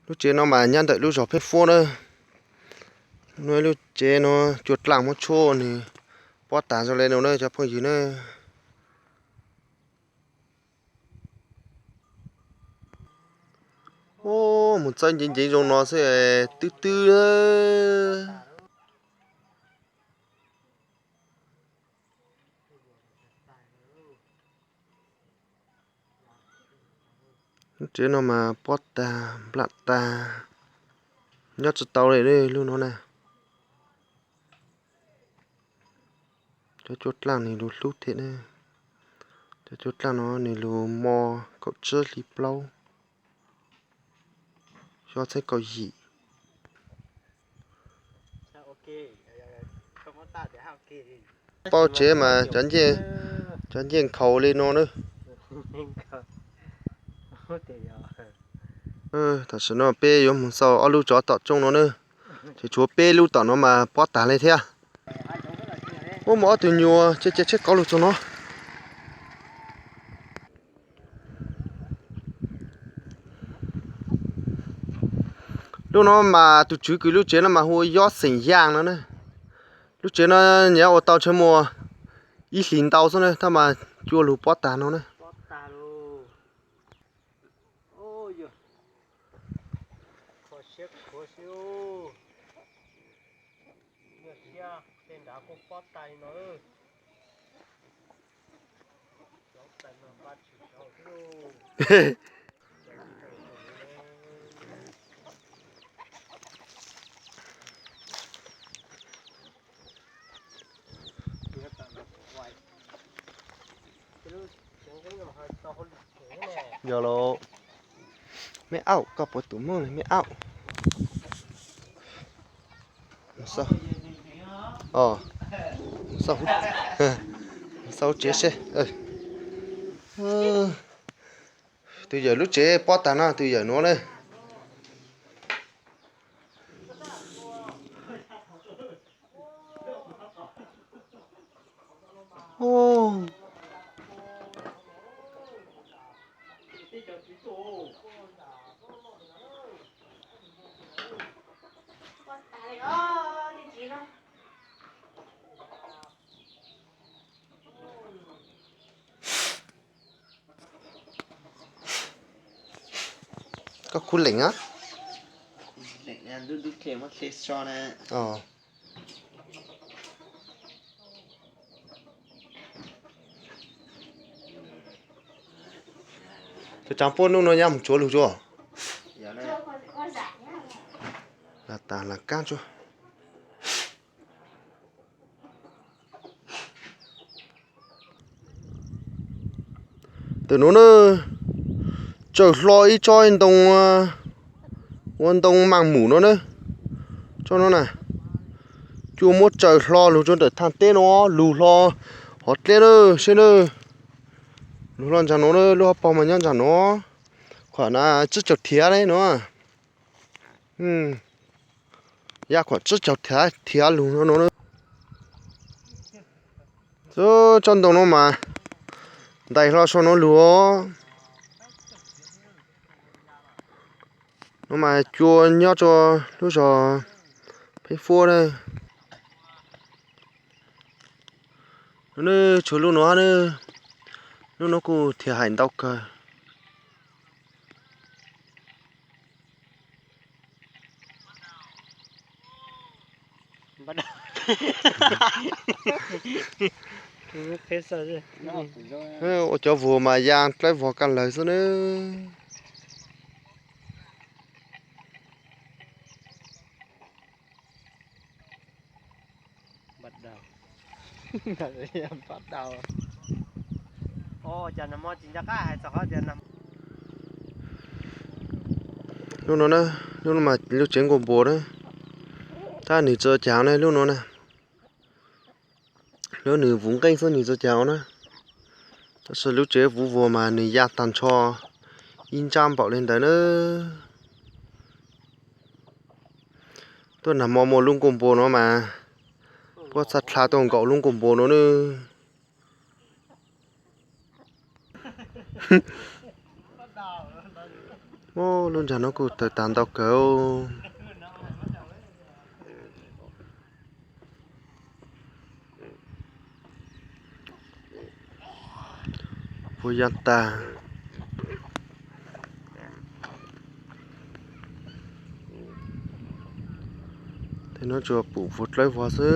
Lub tsev no mas nyob ntawm lub zos Pheej Fuab na. No lub tsev no cua dlaaj muab tshuab nws pob tag zoo le no na cov phooj ywg na. Mus txawb nceev nceev zoo no xwb twb twb. Lub tsev no mas pob tag nplam tag, nyob tsis tau li lub no na. Cov cuab dlaaj nws lug hlub thiab na. Cov cuab dlaaj no nws lug mo kaum tsib hli plaub, xyoo txheeb kaum yim. Paub tsev mas cov ncej nkhaus li no na. Tam sim no peb yuav mus xauj ob lub tsov tom tsooj no na. Ces tshuav peb lub tom no mas pob tag li thiab. Ub, muaj ob tug nyuas cia cia tsheb kauv lug txug no. Lub no mas tus tswv kws lub tsev no mas hu ua Yob Xeem Yaaj no na. Lub tsev no nyiaj ua tau ntshe muaj ib hlis ntau xwb na, tab mas cua lug pob tag no na. Yog los, me auj, koj puas tus mooj li me auj? Xauj tsev seb. Tus yawm lub tsev pob tag no, tus yawm nuav na. Koj khuv leem a? Cov tsaav puab nub no nyab mus tsuav lug tsuav. Lam tas lam kaab tsuav. Ntawm nuav na, tsaws hlo ib tsob ntoo, ua ntoo maaj mum no na. Tsob no na, cua muab tsaws hlo lug rua ntawm thaaj teb no, lug hlo hov dleb na, seb na. Lug hlo ntsag nuav na, lub hauv paug mas nyob ntsag nuav. Khuam na tsib caug thiav le nuav. Ya khuam tsib caug thiav lug no na. Tsob ntoo no mas ntais hlo sau nuav lug. No mas cua nyob rua lub zog Pheej Fuab na. Nub, tshuav lub nuav, lub nuav kuj thiaj hais ntau kawg. Ua cov vuag mas ya dlawb vog kaj lawg xwb na. Lub no na, lub no mas lub tsev nkuaj npua na, tab nwg tsi caag na lub no na. Lub nwg vuv nqeej xwb nwg tsi caag na. Tab sis lub tsev vuv vuag mas nwg ya taag nrho ib ntsab npaum le ntawd na. Tuaj nag mo muaj lub nkuaj npua no mas puab txhaj dlha tuaj nkaum lub nkuaj npua no na. Ub, lub ntsag no kuj tawg tag ntau kawg. Puas yaj tag. Tej no tsuas pum puv dlawb vog xwb.